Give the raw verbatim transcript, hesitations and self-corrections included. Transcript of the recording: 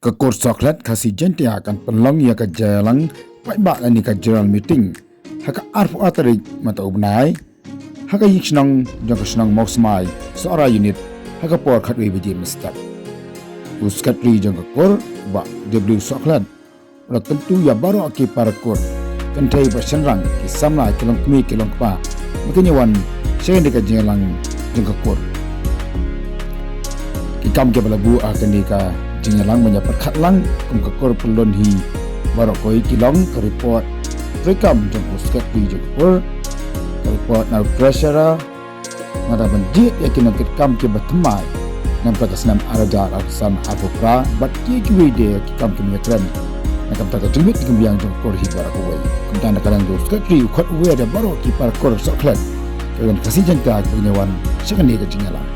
Ka Kur Sohkhlet Khasi Jaiñtia kan pynlong ïa ka jingïalang paidbah lane ka general meeting ha ka arphew ar tarik mynta u bnai ha ka ïing shnong jong ka shnong Mawsmai, Sohra Unit, ha ka por khatwei baje mynstep. U Secretary jong ka Kur, Bah W Sohkhlet, u la kyntu ïa baroh ki para kur, kynthei bad shynrang, ki samla, ki longkmie, ki longkpa, ba kin ïa wan sha kane ka jingïalang jong ka Kur. Ki kam kiba la buh ha kane ka jingïalang ban ïa pyrkhat lang kum ka Kur pyllun hi baroh kawei, ki long ka report treikam jong u Secretary jong ka Kur, ka report na u Treasurer, nangta ban jied ïa ki nongkitkam kiba thymmai na ka bynta ka snem ar hajar arphew san arphew phra bad kiei kiwei de ki kam kiba ïakren na ka bynta ka jingmut jingbiang jong ka Kur hi baroh kawei. Kumta na ka liang jong u Secretary u khot aware ïa baroh ki para kur Sohkhlet, ka Ri Khasi Jaiñtia, ba kin ïa wan sha kane ka jingïalang.